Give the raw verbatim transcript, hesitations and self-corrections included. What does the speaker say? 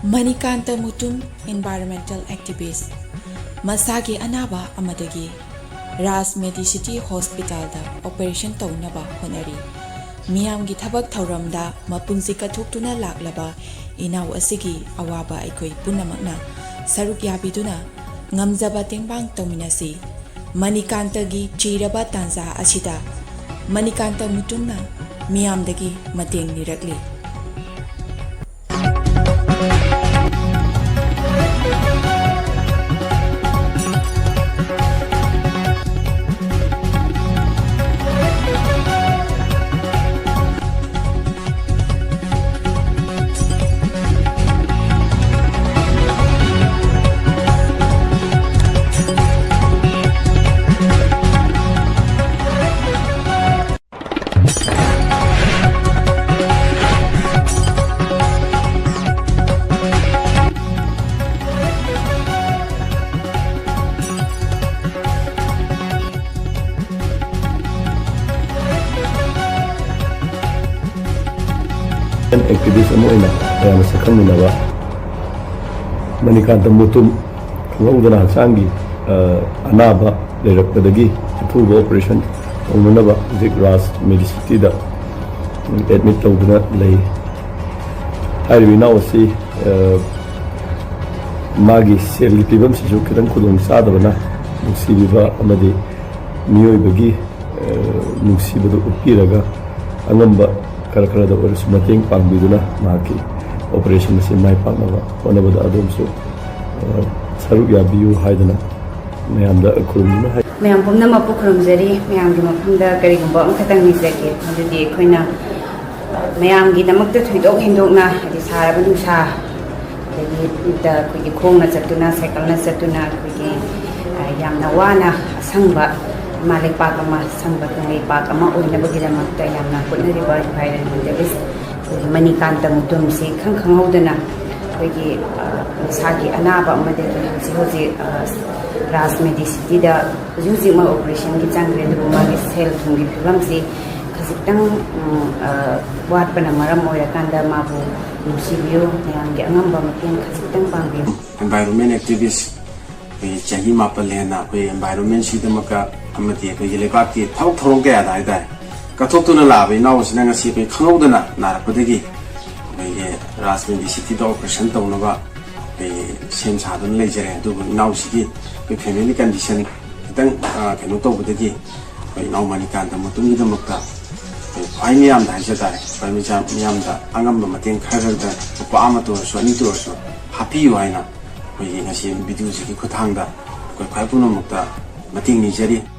Manikanta Mutum, environmental activist, ꯃꯁꯥꯒꯤ ꯑꯅꯥꯕ ꯑꯃꯗꯒꯤ ꯔꯥꯖ ꯃꯦꯗꯤꯁꯤꯇꯤ ꯍꯣꯁꯄꯤꯇꯥꯜꯗ ꯑꯣꯄꯔꯦꯁꯟ ꯇꯧꯅꯕ ꯍꯣꯠꯅꯔꯤ꯫ ꯃꯤꯌꯥꯝꯒꯤ ꯊꯕꯛ ꯊꯧꯔꯝꯗ ꯃꯄꯨꯟꯁꯤ ꯀꯠꯊꯣꯛꯇꯨꯅ ꯂꯥꯛꯂꯕ ꯏꯅꯥꯎ ꯑꯁꯤꯒꯤ ꯑꯋꯥꯕ ꯑꯩꯈꯣꯏ ꯄꯨꯝꯅꯃꯛꯅ ꯁꯔꯨꯛ ꯌꯥꯕꯤꯗꯨꯅ ꯉꯝꯖꯕ ꯇꯦꯡꯕꯥꯡ ꯇꯧꯃꯤꯟꯅꯁꯤ꯫ ꯃꯅꯤꯀꯥꯟꯇꯒꯤ ꯆꯤꯔꯕ ꯇꯥꯟꯖꯥ ꯑꯁꯤꯗ ꯃꯅꯤꯀꯥꯟꯇ ꯃꯨꯇꯨꯝꯅ ꯃꯤꯌꯥꯝꯗꯒꯤ ꯃꯇꯦꯡ ꯅꯤꯔꯛꯂꯤ꯫ ꯑꯦꯛꯇꯤꯚꯤꯁ ꯑꯃ ꯑꯣꯏꯅ ꯃꯌꯥꯝꯅ ꯁꯛꯈꯪꯃꯤꯟꯅꯕ ꯃꯅꯤꯀꯥꯟꯇ ꯃꯨꯇꯨꯝ ꯈꯪꯍꯧꯗꯅ ꯍꯛꯆꯥꯡꯒꯤ, ꯑ, ꯑꯅꯥꯕ ꯂꯩꯔꯛꯄꯗꯒꯤ ꯑꯊꯨꯕ ꯑꯣꯄꯔꯦꯁꯟ ꯇꯧꯅꯅꯕ ꯍꯧꯖꯤꯛ ꯔꯥꯖ ꯃꯦꯗꯤꯁꯤꯇꯤꯗ ꯑꯦꯗꯃꯤꯠ ꯇꯧꯗꯨꯅ ꯂꯩ꯫ ꯍꯥꯏꯔꯤꯕ ꯏꯅꯥꯎ ꯑꯁꯤ, ꯑ, ꯃꯥꯒꯤ ꯁꯦꯜꯒꯤ ꯐꯤꯕꯝꯁꯤꯁꯨ ꯈꯤꯇꯪ ꯈꯨꯗꯣꯡ ꯆꯥꯗꯕꯅ ꯅꯨꯡꯁꯤꯕꯤꯕ ꯑꯃꯗꯤ ꯃꯤꯑꯣꯏꯕꯒꯤ, ꯑ, ꯅꯨꯡꯁꯤꯕꯗꯨ ꯎꯠꯄꯤꯔꯒ ꯑꯉꯝꯕ ꯈꯔ ꯈꯔꯗ ꯑꯣꯏꯔꯁꯨ ꯃꯇꯦꯡ ꯄꯥꯡꯕꯤꯗꯨꯅ ꯃꯍꯥꯛꯀꯤ ꯑꯣꯄꯔꯦꯁꯟ ꯑꯁꯤ ꯃꯥꯏ ꯄꯥꯛꯅꯕ ꯍꯣꯠꯅꯕꯗ ꯑꯗꯣꯝꯁꯨ, ꯑ, ꯁꯔꯨꯛ ꯌꯥꯕꯤꯌꯨ ꯍꯥꯏꯗꯅ ꯃꯌꯥꯝꯗ ꯈꯨꯔꯨꯝꯗꯨꯅ ꯍꯥꯏ꯫ ꯃꯌꯥꯝ ꯄꯨꯝꯅꯃꯛꯄꯨ ꯈꯨꯔꯨꯝꯖꯔꯤ꯫ ꯃꯌꯥꯝꯒꯤ ꯃꯐꯝꯗ ꯀꯔꯤꯒꯨꯝꯕ ꯑꯃꯈꯛꯇꯪ ꯅꯤꯖꯒꯦ, ꯃꯗꯨꯗꯤ ꯑꯩꯈꯣꯏꯅ ꯃꯌꯥꯝꯒꯤꯗꯃꯛꯇ ꯊꯣꯏꯗꯣꯛ ꯍꯦꯟꯗꯣꯛꯅ, ꯍꯥꯏꯗꯤ ꯁꯥꯔꯕ ꯅꯨꯡꯁꯥ, ꯑꯗꯒꯤ ꯑꯩꯈꯣꯏꯒꯤ ꯈꯣꯡꯅ ꯆꯠꯇꯨꯅ, ꯁꯥꯏꯀꯜꯅ ꯆꯠꯇꯨꯅ, ꯑꯩꯈꯣꯏꯒꯤ, ꯑ, ꯌꯥꯝꯅ ꯋꯥꯅ ꯑꯁꯪꯕ ꯏꯃꯥ ꯂꯩꯄꯥꯛ ꯑꯃ, ꯑꯁꯪꯕ ꯀꯪꯂꯩꯄꯥꯛ ꯑꯃ ꯑꯣꯏꯅꯕꯒꯤꯗꯃꯛꯇ ꯌꯥꯝꯅ ꯍꯣꯠꯅꯔꯤꯕ environmentalist ꯑꯩꯈꯣꯏꯒꯤ ꯃꯅꯤꯀꯥꯟꯇ ꯃꯨꯇꯨꯝꯁꯤ ꯏꯈꯪ ꯈꯪꯍꯧꯗꯅ ꯑꯩꯈꯣꯏꯒꯤ, ꯑ, ꯃꯁꯥꯒꯤ ꯑꯅꯥꯕ ꯑꯃꯗꯒꯤ ꯍꯧꯖꯤꯛ ꯍꯧꯖꯤꯛ, ꯑ, ꯔꯥꯖ ꯃꯦꯗꯤꯁꯤꯇꯤꯗ ꯍꯧꯖꯤꯛ ꯍꯧꯖꯤꯛꯃꯛ ꯑꯣꯄꯔꯦꯁꯟꯒꯤ ꯆꯪꯈ꯭ꯔꯦ꯫ ꯑꯗꯨꯕꯨ ꯃꯥꯒꯤ ꯁꯦꯜ ꯊꯨꯝꯒꯤ ꯐꯤꯕꯝꯁꯤ ꯈ-, ꯈꯖꯤꯛꯇꯪ, ꯎꯝ, ꯑ, ꯋꯥꯠꯄꯅ ꯃꯔꯝ ꯑꯣꯏꯔꯀꯥꯟꯗ ꯃꯥꯕꯨ ꯅꯨꯡꯁꯤꯕꯤꯌꯨ, ꯃꯌꯥꯝꯒꯤ ꯑꯉꯝꯕ ꯃꯇꯦꯡ ꯈꯖꯤꯛꯇꯪ ꯄꯥꯡꯕꯤꯌꯨ꯫ Environment activist ꯑꯩꯈꯣꯏ ꯆꯍꯤ ꯃꯥꯄꯜ ꯍꯦꯟꯅ ꯑꯩꯈꯣꯏ environment ꯁꯤꯗꯃꯛꯇ ꯑꯃꯗꯤ ꯑꯩꯈꯣꯏꯒꯤ ꯂꯩꯕꯥꯛꯀꯤ ꯊꯕꯛ ꯊꯧꯔꯝ ꯀꯌꯥꯗ ꯍꯥꯏꯇꯥꯔꯦ ꯀꯠꯊꯣꯛꯇꯨꯅ ꯂꯥꯛꯑꯕ ꯏꯅꯥꯎ ꯑꯁꯤꯅ ꯉꯁꯤ ꯑꯩꯈꯣꯏ ꯈꯪꯍꯧꯗꯅ ꯅꯥꯔꯛꯄꯗꯒꯤ ꯑꯩꯈꯣꯏꯒꯤ ꯔꯥꯖꯃꯤꯟꯒꯤ ꯁꯤꯇꯤꯗ operation ꯇꯧꯅꯕ ꯑꯩꯈꯣꯏ ꯁꯦꯝ ꯁꯥꯗꯨꯅ ꯂꯩꯖꯔꯦ꯫ ꯑꯗꯨꯕꯨ ꯏꯅꯥꯎꯁꯤꯒꯤ ꯑꯩꯈꯣꯏ family condition ꯈꯤꯇꯪ, ꯑ, ꯀꯩꯅꯣ ꯇꯧꯕꯗꯒꯤ ꯑꯩꯈꯣꯏ ꯏꯅꯥꯎ ꯃꯅꯤꯀꯥꯟꯇ ꯃꯇꯨꯡꯒꯤꯗꯃꯛꯇ ꯑꯩꯈꯣꯏ ꯈ꯭ꯋꯥꯏ ꯃꯤꯌꯥꯝꯗ ꯍꯥꯏꯖ ꯇꯥꯔꯦ, ꯈ꯭ꯋꯥꯏ ꯃꯤꯌꯥꯝ-, ꯃꯤꯌꯥꯝꯗ ꯑꯉꯝꯕ ꯃꯇꯦꯡ ꯈꯔ ꯈꯔꯗ ꯂꯨꯄꯥ ꯑꯃꯇ ꯑꯣꯏꯔꯁꯨ ꯑꯅꯤꯇ ꯑꯣꯏꯔꯁꯨ ꯍꯥꯞꯄꯤꯌꯨ ꯍꯥꯏꯅ ꯑꯩꯈꯣꯏꯒꯤ ꯉꯁꯤ video ꯁꯤꯒꯤ ꯈꯨꯠꯊꯥꯡꯗ ꯑꯩꯈꯣꯏ ꯈ꯭ꯋꯥꯏ ꯄꯨꯝꯅꯃꯛꯇ ꯃꯇꯦꯡ ꯅꯤꯖꯔꯤ꯫